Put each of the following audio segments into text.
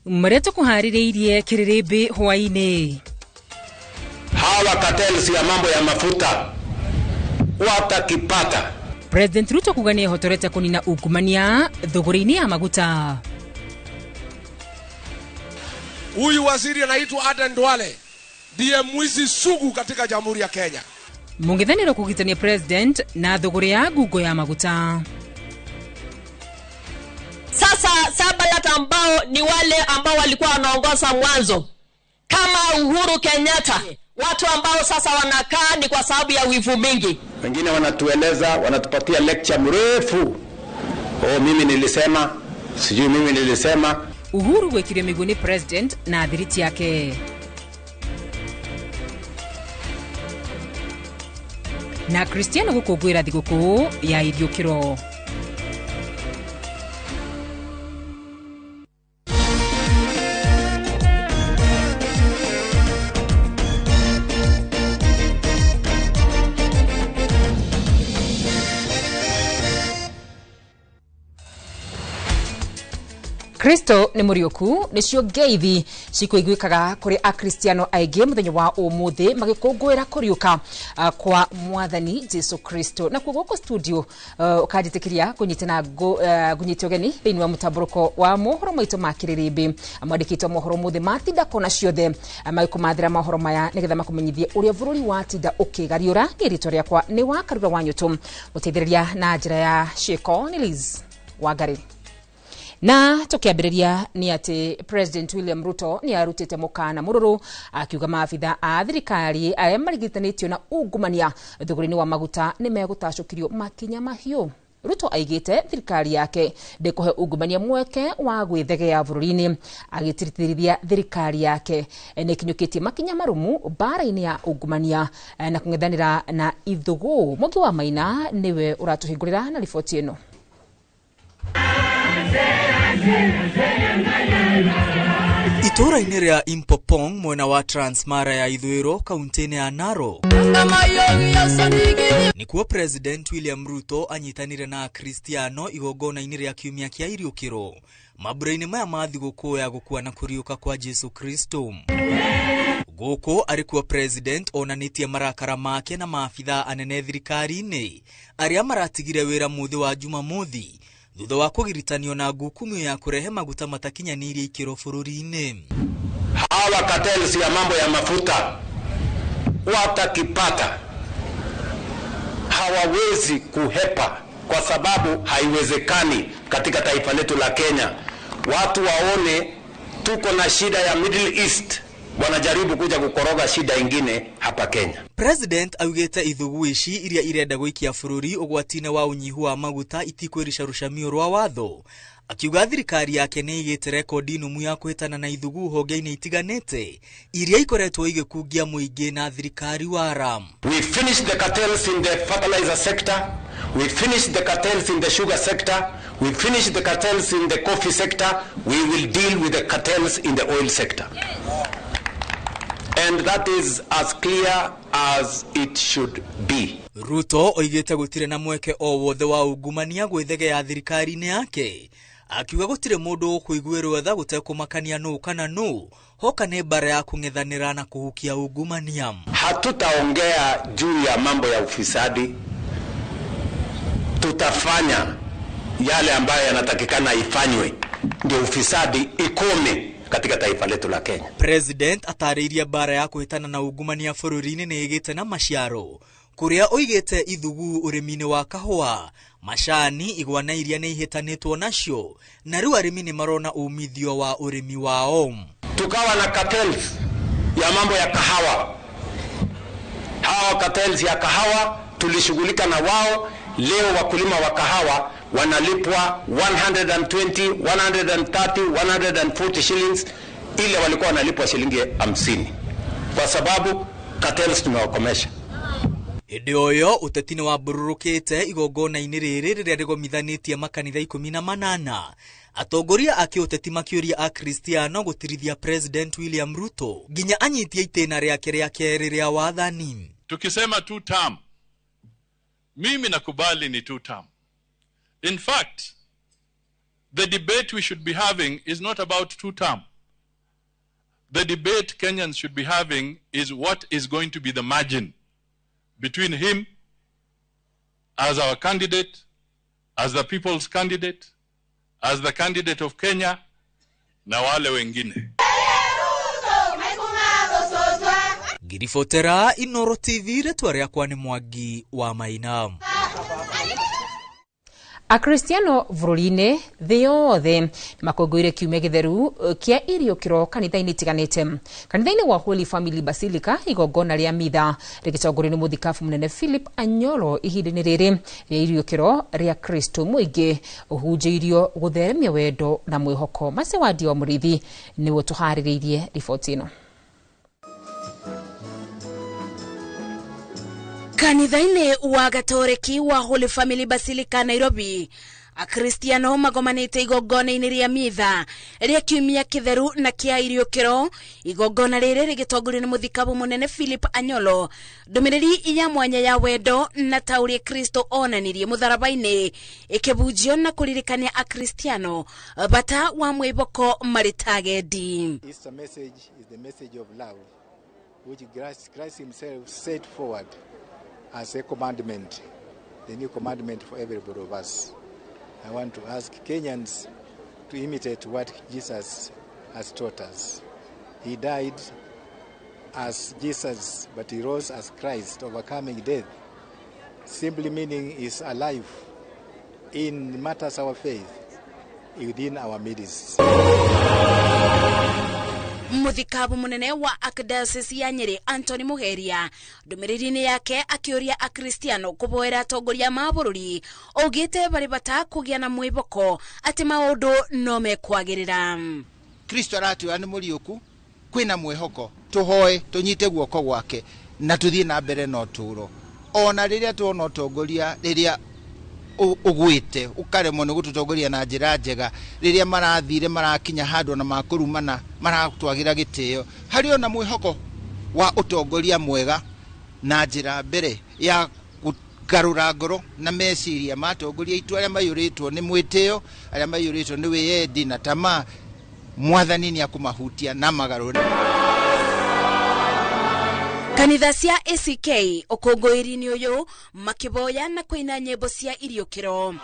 Marĩa tũkũharĩrĩirie kĩrĩrĩmbĩ hwaĩ-inĩ. Hawa cartels ya mambo ya mafuta watakipata. President Ruto kuga nĩ ehotorete kũnina ungumania thũgũrĩ-inĩ ya maguta. Huyu waziri anaitwa Aden Duale ndiye mwizi sugu katika Jamhuri ya Kenya. Mũng'ethanĩro kũgitania president na thũgũrĩ ya ngungo ya maguta. Sasa Sabalat ambao ni wale ambao walikuwa wanaongoza mwanzo kama Uhuru Kenyatta, watu ambao sasa wanakaa ni kwa sababu ya wivu mingi. Wengine wanatueleza, wanatupatia lecture mrefu. Oh, mimi nilisema, sijui mimi nilisema. Uhuru gwĩkirio mĩguĩ nĩ president na thiriti yake. Na Cristiano gũkũngũĩra thigũkũ ya iriũkĩro. Kristo nĩ mũriũku nĩcio ngeithi cikũiguĩkaga kũrĩ akristiano aingĩ mũthenya wa ũmũthĩ magĩkũngũĩra kũriũka kwa mwathani Jesu Kristo. Na kuo gũkũ studio ũkanjĩtĩkĩria kũnyita ũgeni thĩinĩ wa mũtambũrũko wa mohoro maitũ ma kĩrĩrĩmbĩ. Mwandĩkĩtwo mohoro mũthĩ matinda kona ciothe magĩkũmathĩra mohoro maya nĩgetha makũmenyithie ũrĩa bũrũri watinda ũkĩgariũra. Niĩ rĩtwa rĩakwa nĩ wa Karura wa Nyũtũ, mũteithĩrĩria na njĩra ya ciĩko nĩ Liz Wangari. Na tukiambĩrĩria nĩ atĩ President William Ruto nĩ arutĩte mũkana mũrũrũ akiuga maabitha a thirikari arĩa marigithanĩtio na ungumania thũgũrĩ-inĩ wa maguta nĩ megũtacũkĩrio makinya mahiũ. Ruto aigĩte thirikari yake ndĩkũhe ungumania mweke wa gwĩthegea bũrũri-inĩ, agĩtĩtĩrithia thirikari yake nĩ ĩkinyũkĩtie makinya marũmu mbara-inĩ ya ungumania na kũng'ethanĩra na ithũgũ. Mwangi wa Maina nĩwe ũratũhingũrĩra na riboti ĩno. Itũũra-inĩ rĩa Impopong mwena wa Transmara ya ithũĩro kaunti-inĩ ya Narok nĩkuo President William Ruto anyitanire na Akristiano igongona-inĩ rĩa kiumia kĩa iriũkĩro mambura-inĩ maya ma thigũkũ ya gũkua na kũriũka kwa Jesu Kristo. Gũkũ arĩ kuo President onanĩtie marakara make na maabitha anene thirikari-inĩ arĩa maratigire wĩra mũthĩ wa Jumamothi thutha wa kũgiritanio na ngukumio ya kũrehe maguta matakinyanĩirie ikĩro bũrũri-inĩ. Hawa cartels ya mambo ya mafuta watakipata, hawawezi kuhepa kwa sababu haiwezekani katika taifa letu la Kenya. Watu waone tuko na shida ya Middle East, wanajaribu kuja kukoroga shida ingine hapa Kenya. President augite ithugu ici iria irenda gũikia bũrũri ũgwati-inĩ wa ũnyihu wa maguta itikwĩrica rũcamio rwa watho, akiuga thirikari yake nĩ ĩigĩte rekondi nũmu ya kũhĩtana na ithugu honge-inĩ itiganĩte iria ikoretwo igĩkungia mũingĩ na thirikari wa RAM. We finished the cartels in the fertilizer sector, we finished the cartels in the sugar sector, we finished the cartels in the coffee sector, we will deal with the cartels in the oil sector. And that is as clear as it should be. Ruto oigĩte gũtirĩ na mweke o wothe wa ungumania gwĩthegea thirikari-inĩ yake, akiuga gũtirĩ mũndũ ũkũiguĩrwo tha gũtekũmakania nũ kana nũ hoka nĩ mbara ya kũng'ethanĩra na kũhukia ungumania. Hatutaongea juu ya mambo ya ufisadi, tutafanya yale ambayo yanatakikana ifanywe ndio ufisadi ikome katika taifa letu la Kenya. President atarĩirie mbara ya kũhĩtana na ungumania bũrũri-inĩ nĩ ĩgĩte na maciaro kũrĩa oigĩte ithugu ũrĩmi-inĩ wa kahũa, macani, igwa na iria nĩ ihĩtanĩtwo nacio na rĩu arĩmi nĩ marona umithio wa ũrĩmi wao. Tukawa na cartels ya mambo ya kahawa. Hawa cartels ya kahawa tulishughulika na wao. Leo wakulima wa kahawa wanalipwa 120, 130, 140 shillings, ile walikuwa wanalipwa shilingi 50 kwa sababu cartels tumewakomesha. Hĩndĩ o ĩyo ũteti nĩ wambũrũrũkĩte igongona-inĩ rĩrĩ rĩrĩa rĩgomithanĩtie makanitha 18. Atongoria a kĩũteti makĩũria Akristiano gũtirithia President William Ruto nginya anyitie itĩna rĩake rĩa kerĩ rĩa wathani. Tukisema two term, mimi nakubali ni two term. In fact, the debate we should be having is not about two term. The debate Kenyans should be having is what is going to be the margin between him as our candidate, as the people's candidate, as the candidate of Kenya, na wale wengine. Ngiribotera Inoro TV, rĩtwa rĩakwa nĩ Mwangi wa Maina. Akristiano bũrũri-inĩ thĩ yothe nĩmakũngũĩire kiumia gĩtheru kĩa iriũkĩro kanitha-inĩ itiganĩte. Kanitha-inĩ wa Holy Family Basilica igongona rĩa mitha rĩgĩtongorio nĩ mũthikabu mũnene Philip Anyolo ihinda-inĩ rĩrĩ rĩa iriũkĩro rĩa Kristo mũingĩ ũhunjĩirio gũtheremia wendo na mwĩhoko. Mace Wandia wa Mũrĩithi nĩwe ũtũharĩrĩirie riboti ĩno. Kanitha-inĩ wa Gatoreki wa Holy Family Basilica Nairobi, Akristiano magomanĩte igongona-inĩ rĩa mitha rĩa kiumia kĩtheru na kĩa iriũkĩro. Igongona rĩrĩ rĩgĩtongorio nĩ mũthikabu mũnene Philip Anyolo. Ndũmĩrĩri ya mwanya ya wendo na ta ũrĩa Kristo onanirie mũtharaba-inĩ ĩkĩbunjio na kũririkania Akristiano bata wa mwĩhoko marĩ ta agendi. Easter message is the message of love, which Christ himself set forward as a commandment, the new commandment for everybody of us. I want to ask Kenyans to imitate what Jesus has taught us. He died as Jesus, but he rose as Christ, overcoming death. Simply meaning is alive in matters our faith within our midst. Mũthikabu mũnene wa Archdiocese ya Nyeri Anthony Muheria ndũmĩrĩri-inĩ yake akĩũria Akristiano kũboera atongoria ma bũrũri augĩte barĩ bata kũgĩa na mwĩhoko atĩ maũndũ no mekwagĩrĩra. Kristo aratwĩra nĩ mũriũku, kwĩna mwĩhoko, tũhoe tũnyite guoko gwake na tũthiĩ na mbere na ũtũũro. Ona rĩrĩa tuona ũtongoria rĩrĩa ũgwĩte ũkaremwo nĩ gũtũtongoria na njĩra njega, rĩrĩa marathire marakinya handũ na makũrumana maratwagĩra gĩtĩo, harĩ ona mwĩhoko wa ũtongoria mwega na njĩra mbere ya kũgarũra ngoro na meciria ma atongoria aitũ arĩa maiyũrĩtwo nĩ mwĩtĩo, arĩa maiyũrĩtwo nĩ wĩyendi na tamaa. Mwathani nĩ akũmahutia na magarũre. Kanitha cia ACK ũkũngũĩri-inĩ ũyũ makĩboya na kũina nyĩmbo cia iriũkĩro.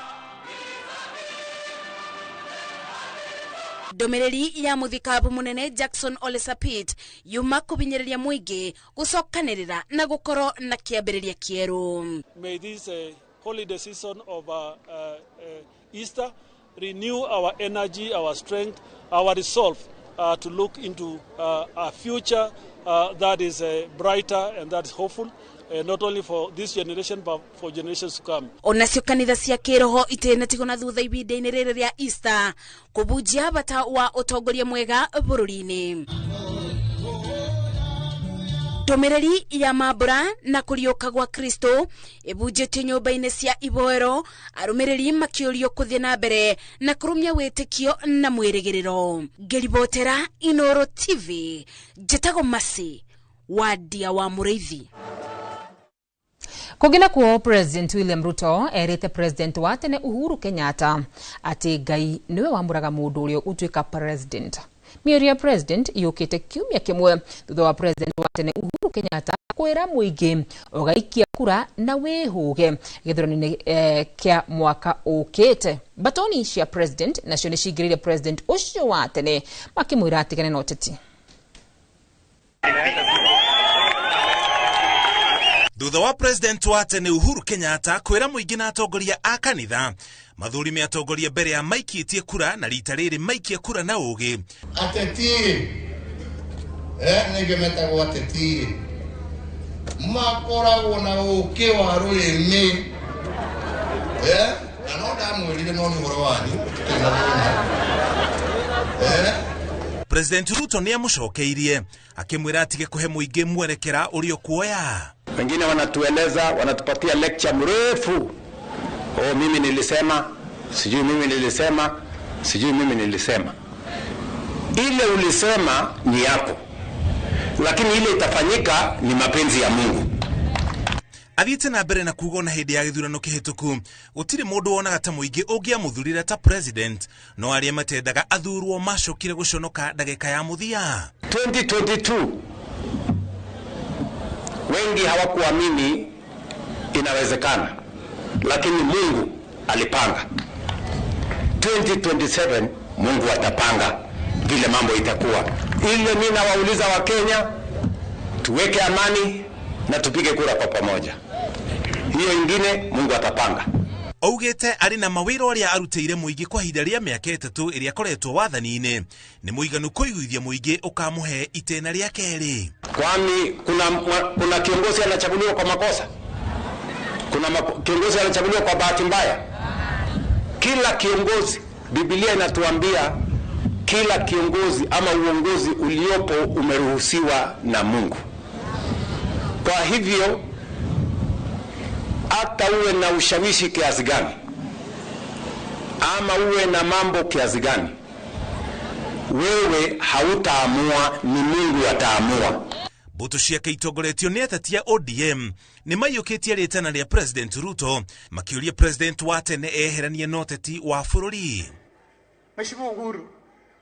Ndũmĩrĩri ya mũthikabu mũnene Jackson Ole Sapit yuma kũbinyĩrĩria mũingĩ gũcokanĩrĩra na gũkorwo na kĩambĩrĩria kĩerũ. May this holiday season of Easter renew our energy, our strength, our resolve to look into a future that is brighter and that is hopeful, not only for this generation but for generations to come. Onacio kanitha cia kĩroho itĩnatigwo na thutha ihinda-inĩ rĩrĩ rĩa Easter kũbunjia bata wa ũtongoria mwega bũrũri-inĩ. Ndũmĩrĩri ya mambũra na kũriũka gwa Kristo ĩbunjĩtio nyũmba-inĩ cia iboero, arũmĩrĩri makĩũrio kũthiĩ na mbere na kũrũmia wĩtĩkio na mwĩrĩgĩrĩro. Ngĩribotera Inoro TV, njĩtagwo Masi Wandia wa Mũrĩithi. Kũngĩ nakuo, President William Ruto erĩte President wa tene Uhuru Kenyatta atĩ Ngai nĩwe wamũraga mũndũ ũrĩa ũtuĩka president. Mĩario ya president yũkĩte kiumia kĩmwe thutha wa president wa tene Uhuru Kenyatta kwĩra mũingĩ ũgaikia kura na wĩhũge gĩthurano-inĩ kĩa mwaka ũkĩte. Batoni cia president nacio nĩcingĩrĩire president ũcio wa tene makĩmwĩra atigane na ũteti. Thutha wa president wa tene Uhuru Kenyatta kwĩra mũingĩ na atongoria a kanitha mathuri me atongoria mbere ya maikĩtie kura na rita rĩrĩ maikie kura na ũgĩ. Ateti nĩngĩ metagwo ateti makoragwo na ũkĩ wa rũrĩmĩ na no ndamwĩrire no nĩ ũhoro wanyu tũtirĩ na thĩna. President Ruto nĩ amũcokeirie akĩmwĩra atige kũhe mũingĩ mwerekera ũrĩa ũkuoya. Wengine wanatueleza, wanatupatia lecture mrefu. Oh, mimi nilisema, sijui mimi nilisema, sijui mimi nilisema. Ile ulisema ni yako, lakini ile itafanyika ni mapenzi ya Mungu. Athiĩte na mbere na kuga ona hĩndĩ ya gĩthurano kĩhĩtũku gũtirĩ mũndũ wonaga ta mũingĩ ũngĩamũthurire ta president, no arĩa matendaga athurwo macokire gũconoka ndagĩka ya mũthia. 2022 wengi hawakuamini inawezekana, lakini Mungu alipanga. 2027 Mungu atapanga vile mambo itakuwa. Ile mimi nawauliza Wakenya, tuweke amani na tupige kura kwa pamoja. Hiyo ingine Mungu atapanga. Augĩte arĩ na mawĩra ũrĩa arutĩire mũingĩ kwa ihinda rĩa mĩaka 3 ĩrĩa akoretwo wathani-inĩ nĩ mũiganu kũiguithia mũingĩ ũkamũhe itĩna rĩa kerĩ. Kwani kuna kiongozi anachaguliwa kwa makosa? Kuna kiongozi anachaguliwa kwa bahati mbaya? Kila kiongozi, Biblia inatuambia kila kiongozi ama uongozi uliopo umeruhusiwa na Mungu. Kwa hivyo hata uwe na ushawishi kiasi gani ama uwe na mambo kiasi gani, wewe hautaamua, ni Mungu ataamua. Mbũtũ ciake itongoretio nĩ ateti a ODM nĩ maiyũkĩtie rĩtana rĩa President Ruto makĩũria President wa tene eheranie na ũteti wa bũrũri. Mheshimiwa Uhuru,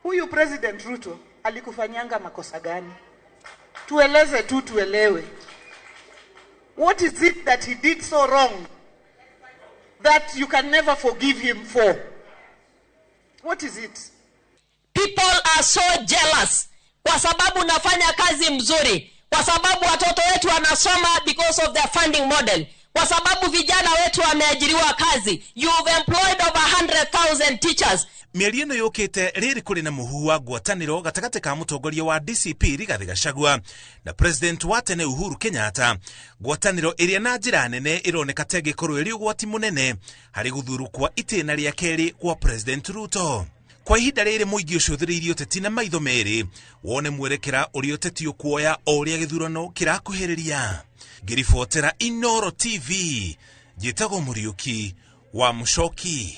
huyu President Ruto alikufanyanga makosa gani? Tueleze tu tuelewe. What is it that he did so wrong that you can never forgive him for? What is it? People are so jealous kwa sababu nafanya kazi mzuri, kwa sababu watoto wetu wanasoma because of their funding model, kwa sababu vijana wetu wameajiriwa kazi. You've employed over 100,000 teachers. Mĩario ĩno yũkĩte rĩrĩ kũrĩ na mũhuhu wa ngwatanĩro gatagatĩ ka mũtongoria wa DCP Rigathĩ Gachagua na President wa tene Uhuru Kenyatta, ngwatanĩro ĩrĩa na njĩra nene ĩroneka ta ĩngĩkorwo ĩrĩ ũgwati mũnene harĩ gũthurwo kwa itĩna rĩa kerĩ kwa President Ruto. Kwa ihinda rĩrĩ mũingĩ ũcũthĩrĩirie ũteti na maitho merĩ wone mwerekera ũrĩa ũteti ũkuoya o ũrĩa gĩthurano kĩrakuhĩrĩria. Ngĩribotera Inooro TV, njĩtagwo Mũriũki wa Mũcoki.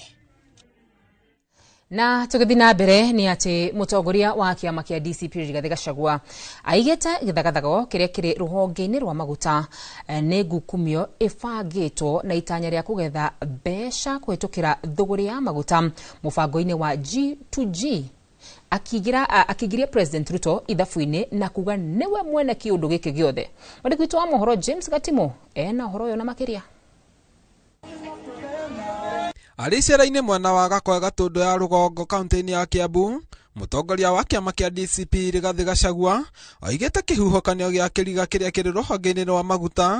Na tũgĩthiĩ na mbere nĩ atĩ mũtongoria wa kĩama kĩa DCP Rigathĩ Gachagua aigĩte gĩthagathago kĩrĩa kĩrĩ rũhonge-inĩ rwa maguta nĩ ngukumio ĩbangĩtwo na itanya rĩa kũgetha mbeca kũhĩtũkĩra thũgũrĩ ya maguta mũbango-inĩ wa G2G, akĩingĩria President Ruto ithabu-inĩ na kuga nĩwe mwene kĩũndũ gĩkĩ gĩothe. Mwandĩki witũ wa mohoro James Gatimo ena ũhoro ũyũ na makĩria. Arĩ icera-inĩ mwena wa Gakoe Gatũndũ ya Rũgongo kaunti-inĩ ya Kiambu, mũtongoria wa kĩama kĩa DCP Rigathĩ Gachagua oigĩte kĩhuhũkanio gĩa kĩriga kĩrĩa kĩrĩ rũhonge-inĩ rwa maguta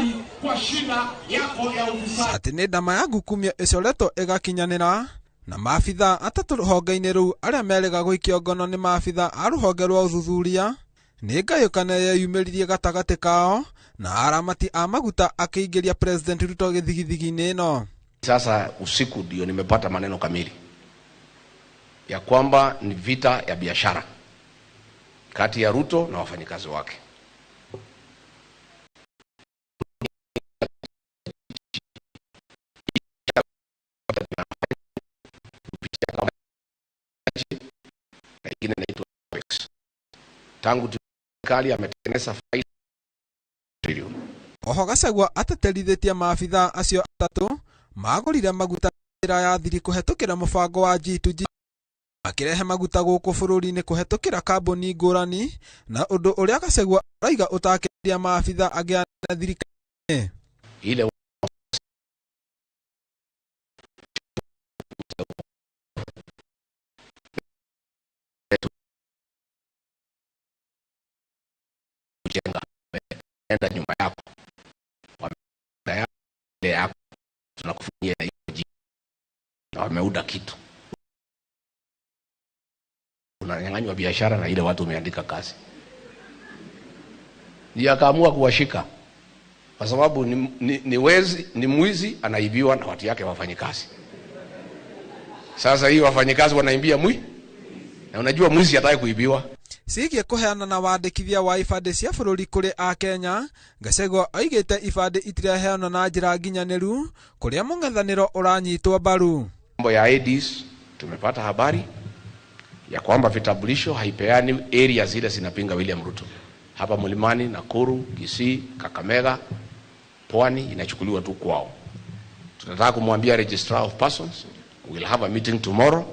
atĩ nĩ ndama ya ngukumio ĩcoretwo ĩgakinyanĩra, na maabitha 3 rũhonge-inĩ rũu arĩa merĩga gũikio ngono nĩ maabitha a rũhonge rwa ũthuthuria. Nĩ ngayũkano yeyumĩririe gatagatĩ kao na aramati a maguta akĩingĩria President Ruto gĩthigithigi-inĩ ĩno. Sasa usiku ndio nimepata maneno kamili ya kwamba ni vita ya biashara kati ya Ruto na wafanyikazi wake. Tangu serikali ametengeneza faida. Oho Gachagua ateterithĩtie maabitha acio 3 magũrire maguta njĩra ya thiri kũhetũkĩra mũbango wa G2G makĩrehe maguta gũkũ bũrũri-inĩ kũhetũkĩra kambuni ngũrani, na ũndũ ũrĩa Gachagua araiga ũtakĩria maabitha angĩ a thirikari. Ile kujenga enda nyumba yako yako tunakufanyia hiyo na wameuda kitu, unanyang'anywa biashara na ile watu umeandika kazi. Ndiye akaamua kuwashika kwa sababu ni wezi, ni mwizi anaibiwa na watu yake wafanyikazi. Sasa hii wafanyikazi wanaimbia mwi, na unajua mwizi hataki kuibiwa. Ciĩgiĩ kũheana na wandĩkithia wa ibandĩ cia bũrũri kũrĩ Akenya, Gachagua oigĩte ibandĩ itiraheanwo na njĩra nginyanĩru kũrĩa mũng'ethanĩro ũranyitwo mbaru. Mambo ya IDs tumepata habari ya kwamba vitambulisho haipeani area zile zinapinga William Ruto. Hapa Mlimani, Nakuru, Kisii, Kakamega, Pwani inachukuliwa tu kwao. Tunataka kumwambia Registrar of Persons, we'll have a meeting tomorrow.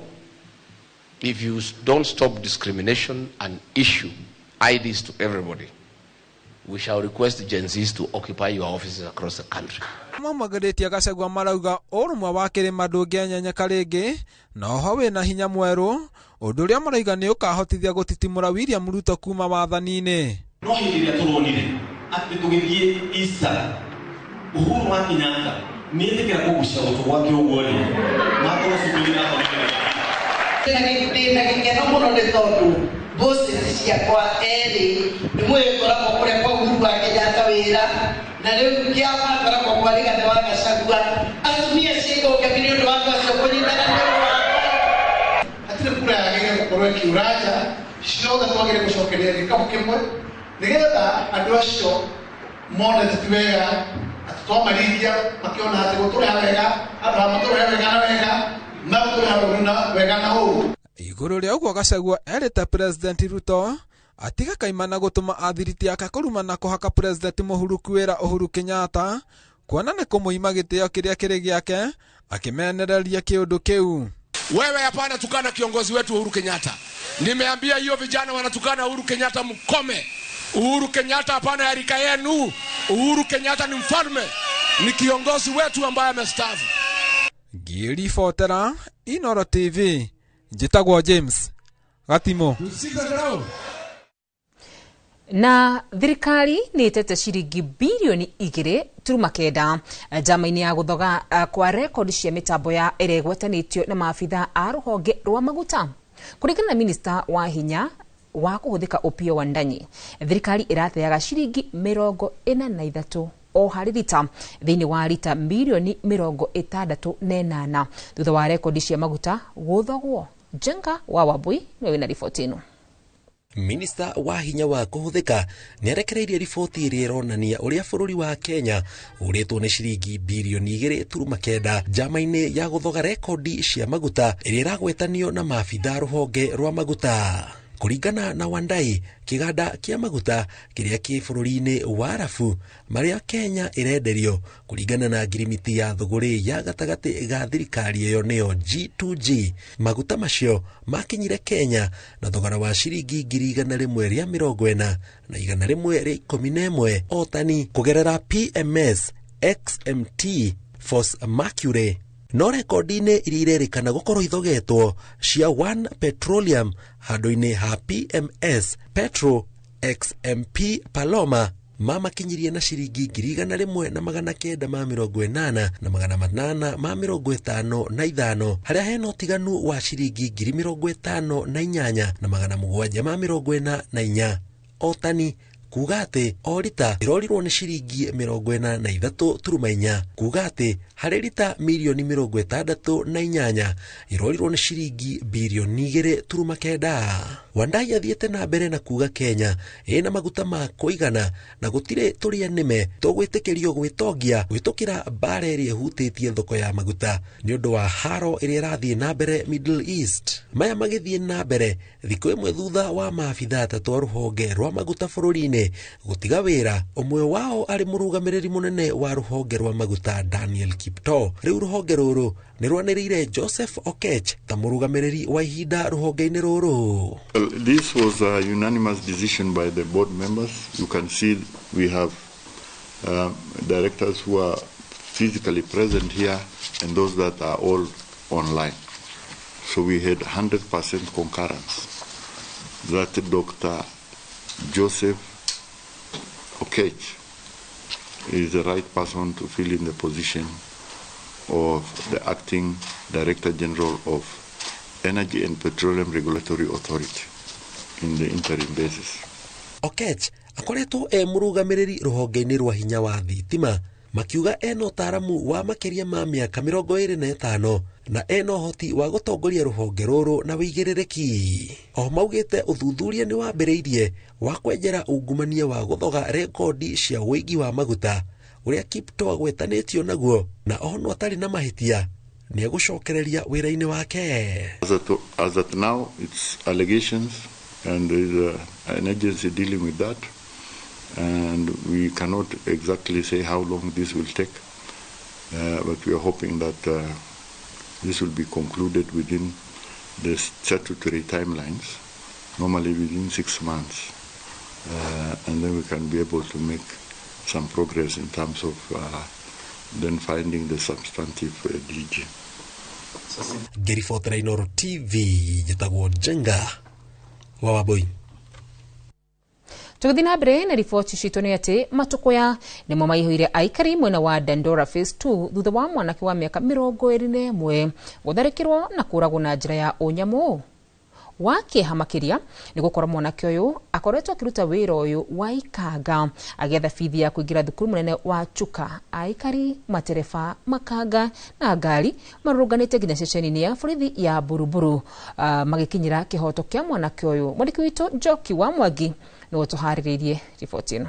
If you don't stop discrimination and issue IDs to everybody, we shall request Gen Zs to occupy your offices across the country. Maumagĩrĩtie Gachagua marauga ũrũmwe wa kĩrĩma ndũngĩenyenyeka rĩngĩ na oho wĩna hinya mwerũ, ũndũ ũrĩa marauga nĩ ũkahotithia gũtitimũra William Ruto kuma wathani-inĩ. No hĩndĩ ĩrĩa tũronire atĩ tũgĩthiĩ Easter, Uhuru wa Kenyatta nĩetĩkĩra kũgucia gũtũ gwake ũguo rĩ, makorwo cukuru ndĩna gĩkeno mũno nĩ tondũ bosses ciakwa erĩ nĩ mũgĩkoragwo kũrĩa kwa Uhuru wa Kenyatta wĩra na rĩu kĩama ngoragwo kwa Rigathĩ wa Gachagua. Atumia ciĩkũngemi nĩ ũndũ wa andũ acio kũnyitana nĩ ũndũ wa hatirĩ kura yagĩrĩire gũkorwo ĩkiura nja, ciothe twagĩrĩire gũcokeria gĩkabũ kĩmwe nĩgetha andũ acio mone ti wega atĩ twamaringia makĩona atĩ gũtũrĩha wega handũ ha matũrĩhe wega na wega magũtũrĩha ũru na wega na ũru. Igũrũ rĩa ũguo Gachagua erĩte President Ruto atiga kaimana gũtũma athiriti ake kũruma na kũhaka President mũhuruku wĩra Uhuru Kenyatta kuona nĩ kũmũima gĩtĩo kĩrĩa kĩrĩ gĩake, akĩmenereria kĩũndũ kĩu. Wewe hapana tukana kiongozi wetu Uhuru Kenyatta. Nimeambia hiyo vijana wanatukana Uhuru Kenyatta mkome. Uhuru Kenyatta hapana ya rika yenu. Uhuru Kenyatta ni mfalme, ni kiongozi wetu ambaye amestaafu. Ngĩribotera Inooro TV, njĩtagwo James Gatimo. Na thirikari nĩ ĩtete ciringi birioni 2.9 njama-inĩ ya gũthoga kwa rekondi cia mĩtambo ya ĩrĩa ĩgwetanĩtio na maabitha a rũhonge rwa maguta. Kũringana na minista wa hinya wa kũhũthĩka Opiyo Wandanyi, thirikari ĩrateaga ciringi 43 o harĩ rita thĩinĩ wa rita mirioni 68 thutha wa rekondi cia maguta gũthogwo. Jenga wa Wambui nĩwe wĩna riboti ĩno. Minista wa hinya wa kũhũthĩka nĩarekereirie riboti ĩrĩa ĩronania ũrĩa bũrũri wa Kenya ũrĩtwo nĩ ciringi birioni 2.9 njama-inĩ ya gũthoga rekondi cia maguta ĩrĩa ĩragwetanio na maabitha rũhonge rwa maguta. Kũringana na Wandai, kĩganda kĩa maguta kĩrĩa kĩ bũrũri-inĩ wa Arabu marĩa Kenya ĩrenderio kũringana na ngirimiti ya thũgũrĩ ya gatagatĩ ga thirikari ĩyo nĩyo G2G, maguta macio makinyire Kenya na thogora wa ciringi 140 na 111 o tani kũgerera PMS XMT Force Mercury. No rekondi-inĩ iria irerĩkana gũkorwo ithogetwo cia One Petroleum handũ-inĩ ha PMS Petro XMP Paloma mamakinyirie na ciringi 1,980 na 855 harĩa hena ũtiganu wa ciringi 58 na 744 o tani, kuga atĩ o rita ĩrorirwo nĩ ciringi 43.4, kuga atĩ harĩ rita mirioni 68 ĩrorirwo nĩ ciringi birioni 2.9. Wandai athiĩte na mbere na kuga Kenya ĩna maguta ma kũigana na gũtirĩ tũrĩa nĩme tũgwĩtĩkĩrio gwĩtongia gwĩtũkĩra mbara ĩrĩa ĩhutĩtie thoko ya maguta nĩ ũndũ wa haro ĩrĩa ĩrathiĩ na mbere Middle East. Maya magĩthiĩ na mbere thikũ ĩmwe thutha wa maabitha atatũ a rũhonge rwa maguta bũrũri-inĩ gũtiga wĩra, ũmwe wao arĩ mũrũgamĩrĩri mũnene wa rũhonge rwa maguta Daniel Kiptoo. Rĩu rũhonge rũrũ nĩ rwanĩrĩire Joseph Okech ta mũrũgamĩrĩri wa ihinda rũhonge-inĩ rũrũ. Well, this was a unanimous decision by the board members. You can see we have directors who are physically present here and those that are all online. So we had 100% concurrence that Dr. Joseph Okech is the right person to fill in the position of the acting Director General of Energy and Petroleum Regulatory Authority in the interim basis. Okech akoretwo e mũrũgamĩrĩri rũhonge-inĩ rwa hinya wa thitima, makiuga ena ũtaaramu wa makĩria ma mĩaka 25 na ena ũhoti wa gũtongoria rũhonge rũrũ na wĩigĩrĩrĩki. O maugĩte ũthuthuria nĩ wambĩrĩirie wa kwenjera ungumania wa gũthoga rekondi cia ũigi wa maguta ũrĩa Kiptoo agwetanĩtio naguo, na onwo atarĩ na mahĩtia nĩegũcokereria wĩra-inĩ wake. As at now, it's allegations and there is an agency dealing with that. And we cannot exactly say how long this will take, but we are hoping that this will be concluded within the statutory timelines, normally within 6 months, and then we can be able to make some progress in terms of then finding the substantive DG. Ngĩribotera Inooro TV njĩtagwo Njenga wa Wambui. Tũgĩthiĩ na mbere na riboti citũ nĩ atĩ matũkũya nĩmo maihũire aikari mwena wa Dandora Phase 2 thutha wa mwanake wa mĩaka 21 gũtharĩkĩrwo na kũragwo na njĩra ya ũnyamũ wa kĩeha makĩria nĩ gũkorwo mwanake ũyũ akoretwo akĩruta wĩra ũyũ wa ikanga agĩetha bithi ya kũingĩra thukuru mũnene wa Chuka. Aikari, matereba, makanga na ngari marũrũnganĩte nginya ceceni-inĩ ya borithi ya Buruburu magĩkinyĩra kĩhoto kĩa mwanake ũyũ. Mwandĩki witũ Njoki wa Mwangi nĩwe ũtũharĩrĩirie riboti ĩno.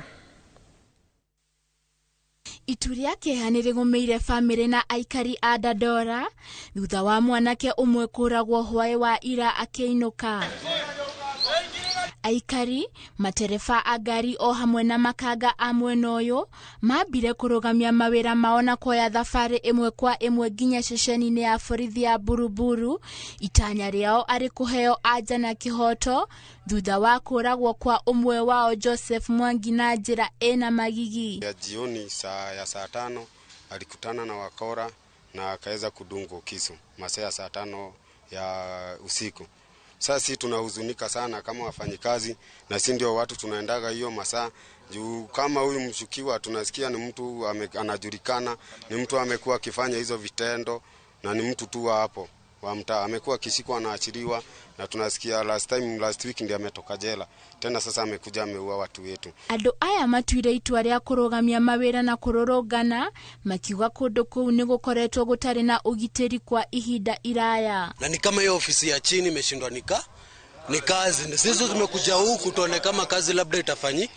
Itu rĩa kĩeha nĩ rĩgũmĩire bamĩrĩ na aikari a Dandora thutha wa mwanake ũmwe kũragwo hwaĩ wa ira akĩinũka. Aikari, matereba a ngari o hamwe na makanga a mwena ũyũ mambire kũrũgamia mawĩra mao na kuoya thabarĩ ĩmwe kwa ĩmwe nginya ceceni-inĩ ya borithi ya Buruburu, itanya rĩao arĩ kũheo anja na kĩhoto thutha wa kũragwo kwa ũmwe wao Joseph Mwangi na njĩra ĩna magigi. Ya jioni saa 5 alikutana na wakora na akaweza kudungwa kisu masaa ya saa 5 ya usiku. Sasa sisi tunahuzunika sana kama wafanyikazi, na si ndio watu tunaendaga hiyo masaa juu kama huyu mshukiwa tunasikia ni mtu anajulikana, ni mtu amekuwa akifanya hizo vitendo na ni mtu tu hapo wa mtaa, amekuwa akishikwa na achiliwa, na tunasikia last week ndiye ametoka jela tena, sasa amekuja ameua watu wetu. Andũ aya matuire itua rĩa kũrũgamia mawĩra na kũrũrũngana makiuga kũndũ kũu nĩ gũkoretwo gũtarĩ na ũgitĩri kwa ihinda iraya. Na ni kama hiyo ofisi ya chini imeshindwa ni kazi. Sisi tumekuja huku tuone kama kazi labda itafanyi.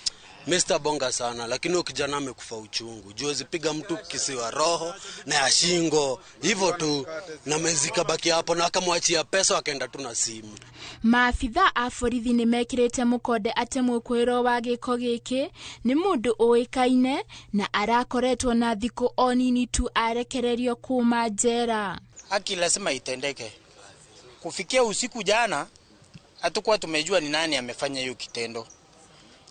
Mr. Bonga sana, lakini huyo kijana amekufa uchungu. Juzi piga mtu kisiwa roho na ya shingo hivyo tu, na mezika baki hapo na akamwachia pesa akaenda tu na simu. Maabitha a borithi nĩ mekĩrĩte mũkonde atĩ mwĩkũĩrwo wa gĩko gĩkĩ nĩ mũndũ ũĩkaine na arakoretwo na thikũ o nini tu arekererio kuma njera. Haki lazima itendeke. Kufikia usiku jana hatukuwa tumejua ni nani amefanya hiyo kitendo.